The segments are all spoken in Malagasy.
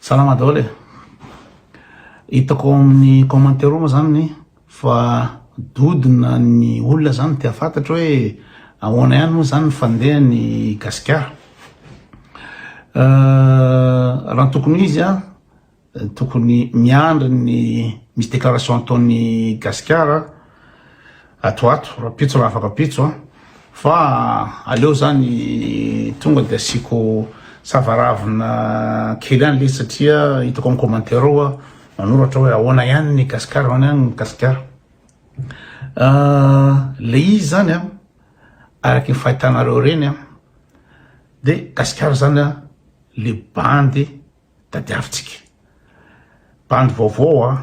Salama daholo e! Hitako ao amin'ny commentaire ao moa zany fa dodona ny olona zany te hahafantatra hoe ahoana ihany moa zany ny fandehan'ny gasikara. Raha ny tokony ho izy an, Tokony miandry ny misy déclaration ataon'i Gasikara ato ho ato, rahampitso raha afaka ampitso an, fa aleo zany tonga de asiako savaravina kely ihany le izy satria hitako amin'ny commentaire ao an, manoratra hoe ahoana ihany ny Gasikara, ahoana ihany ny Gasikara. Le izy zany an, araky ny fahitanareo ireny an, de Gasikara zany an le bandy tadiavintsika. Bandy vaovao a,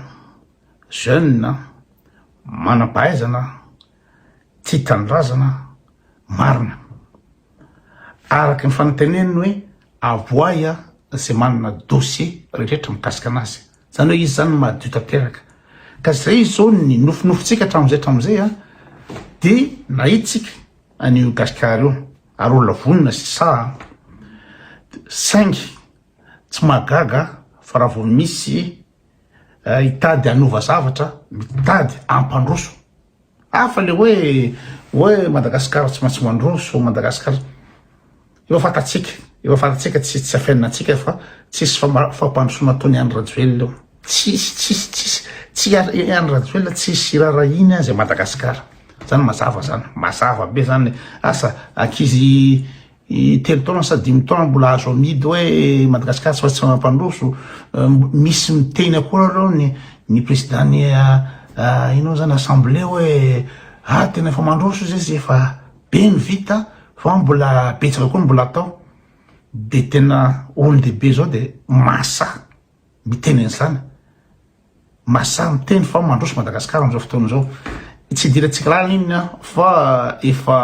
jeune a, manam-pahaizana, tia tanindrazana, marina. Araka ny fananteneny hoe avoahy a zay manana dossier rehetra mikasika anazy. Zany hoe izy zany madio tanteraka. Ka zay zao ny nofinofintsika hatramin'izay hatramin'izay a, de nahitsika an'io Gasikara io ary olona vonona sy sahy saingy tsy mahagaga fa raha vao misy hitady hanova zavatra mitady hampandroso hafa le hoe hoe Madagasikara tsy maintsy mandroso Madagasikara efa fantatsika efa fantatsika tsy tsy afenina antsika fa tsisy fampandrosoana ataon'i Andry Rajoelina eo tsisy tsisy tsisy tsy Andry Rajoelina tsisy irarahiany azy Madagasikara Zany mazava zany, mazava be zany, asa ankizy telo taona sa dimy taona mbola azo amidy hoe Madagascar tsy maintsy mampandroso, misy miteny akory aloha ny ny président ny ino zany assemblée hoe ah tena efa mandroso izy izy efa be ny vita fa mbola betsaka koa ny mbola atao, de tena olon-dehibe zao de mahasahy miteny an'izany. Mahasahy miteny fa mandroso Madagascar amin'izao fotoana izao. Tsy idirantsika lalina iny an, fa efa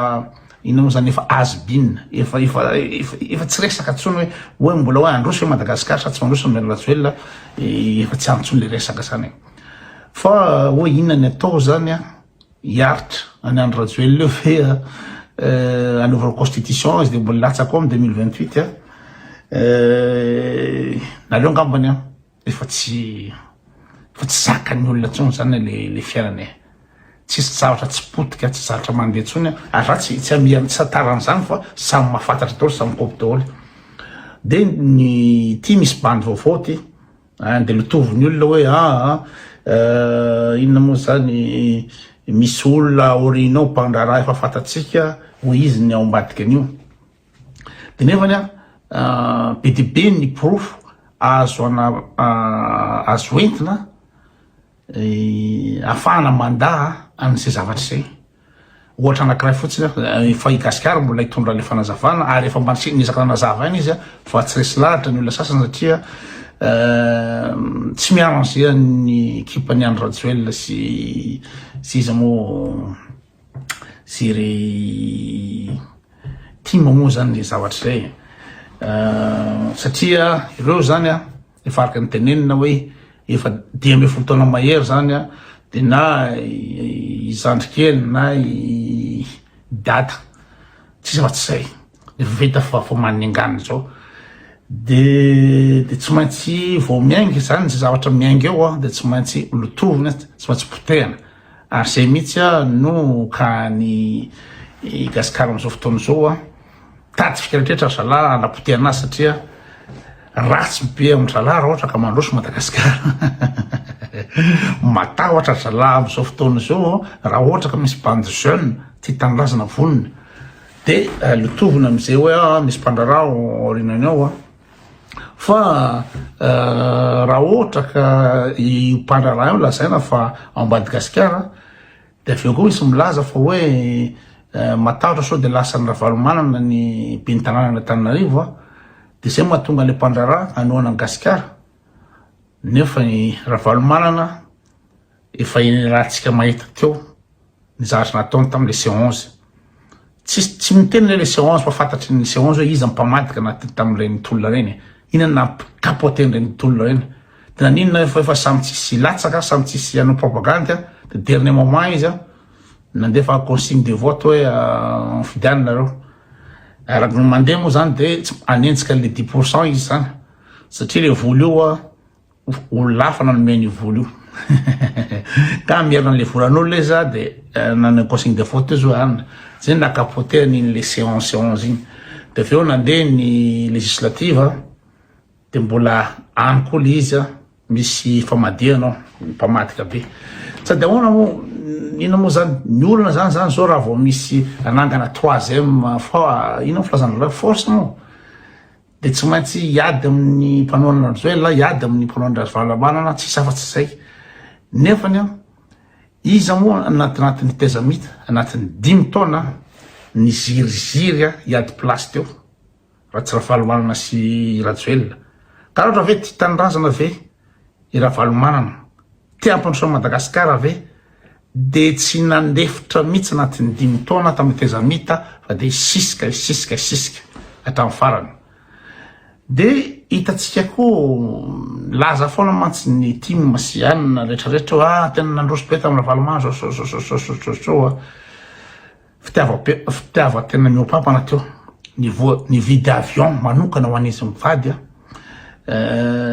inona moa zany efa has been, efa efa efa tsy resaka intsony hoe hoe mbola hoe handroso ve Madagascar sa tsy mandroso ny Andry Rajoelina, efa tsy any intsony le resaka zany e. Fa hoe inona ny atao zany an, hiaritra an'i Andry Rajoelina eo ve an, hanaovana constitution izy de mbola hilatsaka ao amin'ny 2028 an, nareo angambany an. Efa tsy efa tsy zakan'ny olona intsony zany le le fiainana e. Tsisy zavatra tsy potika, tsy zavatra mandeha intsony ary za tsy tsy amian'ny tsy tantaran'izany fa samy mahafantatra daholo, samy kopy daholo. De ny ty misy bandy vaovao ty, ah de lotovin'ny olona hoe ah ah inona moa zany misy olona aoriana ao mpandraharaha efa fantatsika hoy izy ny ao ambadika an'io. De nefany an, be dia be ny porofo azo ana azo entina ahafahana mandà an'izay zavatra izay. Ohatra anankiray fotsiny an, fa i Gasikara mbola hitondra ilay fanazavana ary efa mba niezaka nanazava ihany izy fa tsy resy lahatra ny olona sasany satria tsy mi-arranger ny ekipan'i Andry Rajoelina sy sy iza moa sy ry tim moa zany le zavatra zay satria ireo zany a efa araka ny tenenina hoe efa 15 taona mahery zany a de na i zandry kely na i dada tsisy afa tsy zay efa vita fa fa manengana zao de de tsy maintsy vao miainga zany zay zavatra miainga eo a de tsy maintsy lotovina tsy maintsy potehana Ary zay mihitsy a no ka ny i Gasikara amizao fotoana izao a mitady fika rehetra ry zalahy hanapotehana azy satria ratsy be amin-dry zalahy raha ohatra ka mandroso Madagasikara. Matahotra ry zalahy amizao fotoana izao raha ohatra ka misy bande jeune tia tanindrazana vonona de lotovina amizay hoe a misy mpandraharaha ao aorianany ao a. Fa raha ohatra ka io mpandraharaha io lazaina fa ao Madagasikara dia avy eo koa misy milaza fa hoe matahotra sao dia lasan'i Ravalomanana ny ben'ny tanànan'Antananarivo a, dia izay mahatonga ilay mpandraharaha hanohana an'i Gasikara nefa i Ravalomanana efa iarahantsika mahita teo ny zavatra nataony tamin'ilay C11. Tsisy tsy miteny ilay C11 fa fantatry ny C11 hoe iza mpamadika anaty tamin'ireny tolona ireny. Inona no nampi-capoter an'ireny tolona ireny. Dia naninona efa efa samy tsisy hilatsaka, samy tsisy hanao propagandy dia dernier moment izy nandefa consigne de vote hoe mifidianana nareo. Araka ny mandeha moa zany dia tsy hanenjika an'ilay 10% izy zany. Satria le vola io a, olona hafa nanome an'io vola io. Ka hamerina an'le volan'olona izy a, de nanao consigne de faute izy hoe an, zay nakapote-ny iny le C11 C11 iny. De avy eo nandeha ny législative de mbola any koa le izy a, misy famadihana ao, mpamadika be. Sady ahoana moa, inona moa zany, ny olana zany zany zao raha vao misy hanangana troisième fois, inona moa filazan-draharaha, force moa? Dia tsy maintsy hiady amin'ny mpanohana Rajoelina, hiady amin'ny mpanohana Ravalomanana, tsisy afa-tsy izay. Nefany an, iza moa anatinatin'ny tezamita, anatin'ny dimy taona niziriziry hiady place teo, raha tsy Ravalomanana sy Rajoelina. Ka raha ohatra ve tia tanindrazana ve i Ravalomanana, te hampandroso an'i Madagasikara ve, dia tsy nandefitra mihitsy anatin'ny dimy taona tamin'ny tezamita fa dia hisisika hisisika hisisika hatramin'ny farany. Dia hitantsika koa milaza foana mantsy ny tim sy anona rehetrarehetra hoe ah tena nandroso be tamin'ny Ravalomanana zao zao zao zao zao zao zao a. Fitiavam-pe fitiavan-tena mihoa-pampana teo. Nivoa nividy avion manokana ho an'izy mivady a.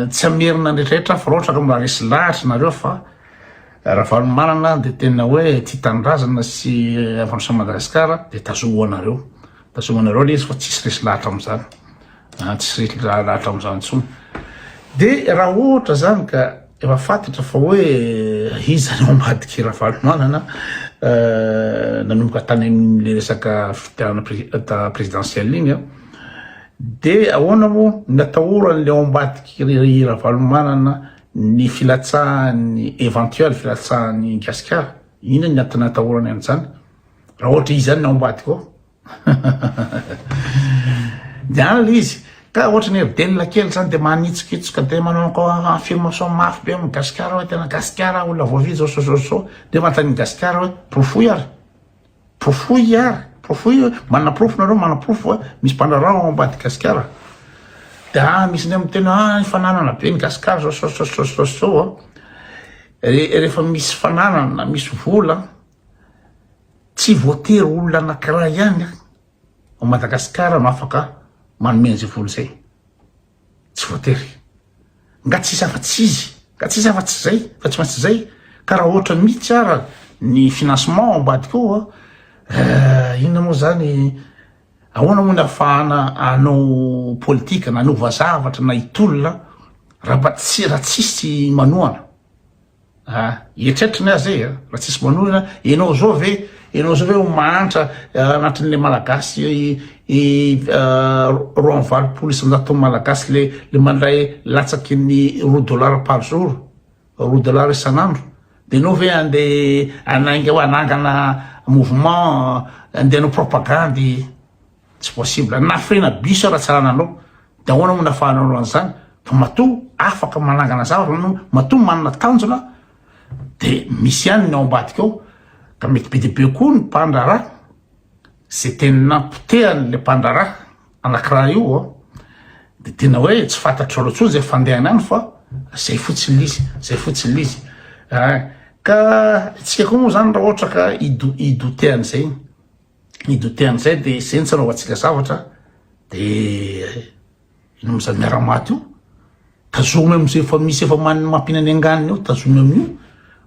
Tsy hamerina ny rehetrarehetra fa raha ohatra ka mbola resy lahatra nareo fa Ravalomanana dia tena hoe tia tanindrazana sy avandrosa Madagasikara dia tazomy ho anareo. Tazomy anareo le izy fa tsisy resy lahatra amin'izany. Ah, tsisy resy lahatra amin'izany intsony. Dia raha ohatra zany ka efa fantatra fa hoe iza no ambadik'i Ravalomanana eh, nanomboka tany amin'le resaka fifidianana présidentielle iny dia ahoana moa ny atahoran'le ao ambadik'i Ravalomanana Ny filatsahan'ny éventuel filatsahan'i Gasikara, inona ny antony atahorany an'izany? Raha ohatra izy ihany no ao ambadika ao. Dia any ilay izy. Ka ohatra ny rdl kely zany dia manitsokitsoka dia manao affirmation mafy be amin'i Gasikara hoe tena Gasikara olona voavidy zao zao zao zao. Dia manontany Gasikara hoe porofoy ary. Porofoy ary, porofoy hoe manana porofo nareo, manana porofo hoe misy mpandraharaha ao ambadik'i Gasikara. Dia ah misy indray miteny hoe ah fananana be ny Gasikara zao zao zao zao zao zao a. Rehefa misy fananana, misy vola, tsy voatery olona anankiray ihany ao Madagasikara no afaka manome an'izay vola izay. Tsy voatery. Nga tsisy afa-tsy izy, nga tsisy afa-tsy izay, fa tsy maintsy izay. Ka raha ohatra mihitsy ara ny financement ao ambadika ao a, eh, inona moa zany, ahoana moa ny ahafahana hanao politika na hanova zavatra na hitolona raha mba tsy, raha tsisy manohana. Ah, eritreritra ny azy e, raha tsisy manohina, enao zao ve, enao zao ve ho mahantra anatin'le malagasy 82% malagasy le le mandray latsaky ny roa dollars par jour, roa dollars isan'andro, de enao ve andeha hanainga hoe hanangana mouvement andeha hanao propagandy, Tsy possible. Na frena bus ara tsy anananao. De ahoana moa nafahanao an'izany? Fa matoa afaka manangana zavatra anao, matoa manana tanjona de misy ihany ny ao ambadika ao. Ka mety be dia be koa ny mpandraharaha zay tena potehany le mpandraharaha anankiray io an, de tena hoe tsy fantatrao intsony zay fandehany any fa zay fotsiny le izy, zay fotsiny le izy. Ka tsika koa moa zany raha ohatra ka hido- hi-douter an'izay. Hi-douter an'izay de izay no tsy anaovantsika zavatra de ino moa zany miara-maty io, tazomy am'izay efa misy efa man- mampihinana anganiny eo, tazomy amin'io,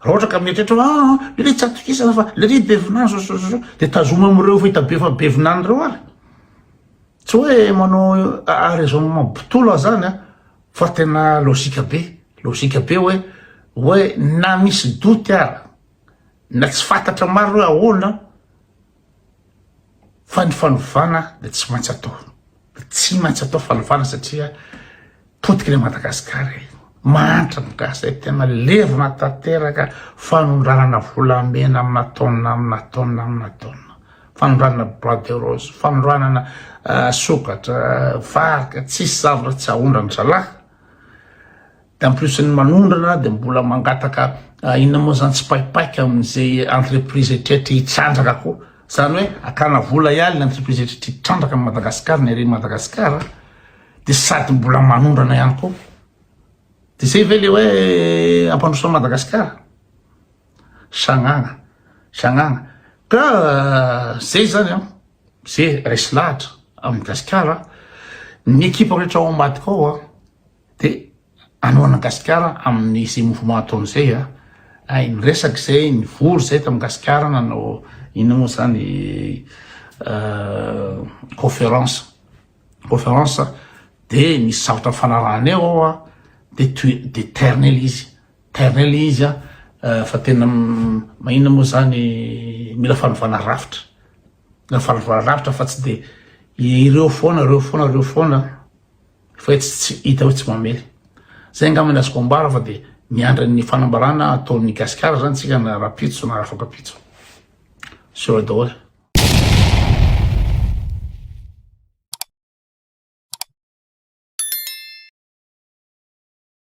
raha ohatra ka mieritreritra hoe aa lery tsy atokisana fa lery be vinany zao zao zao, de tazomy am'ireo efa hita be efa be vinany reo ary, tsy hoe manao raisonnement botola zany an, fa tena logique be, logique be hoe hoe na misy doute ara Na tsy fantatra marina hoe ahoana fa ny fanovana dia tsy maintsy atao. Tsy maintsy atao fanovana satria potika ny Madagasikara e. Mahantra ny gasy e, tena levona tanteraka fanondranana volamena amina taonina amina taonina amina taonina. Fanondranana bois de rose, fanondranana eh, sokatra, varika, tsisy zavatra tsy aondrany zalahy. De en plus ny manondrana de mbola mangataka inona moa zany tsipaipaika amin'izay entreprise eritreritry hitrandraka koa. Zany hoe akana vola ihany ny entreprise eritreritry hitrandraka amin'i Madagasikara, ny haren'i Madagasikara, de sady mbola manondrana ihany koa. De zay ve le hoe ampandroso an'i Madagasikara? Sagnagna, sagnagna. Ka zay zany an, zay resy lahatra amin'i Gasikara, ny ekipa rehetra ao ambadika ao an, de. Hanohana an'i Gasikara amin'ny izay mouvement ataony izay a. Hay niresaka izay, nivory izay tamin'i Gasikara nanao inona moa izany conférence. Conférence de nisy zavatra nifanarahana eo ao a, de tu de tairina ilay izy. Tairina ilay izy a, fa tena maninona moa izany mila fanovana rafitra. Mila fanovana rafitra fa tsy de ireo foana, ireo foana, ireo foana. Fa hoe tsy hita hoe tsy mamely. Zay angamba ny azoko ambara fa dia miandry ny fanambarana ataon'ny Gasikara zany tsika na rahampitso na afakampitso. Sur daholo.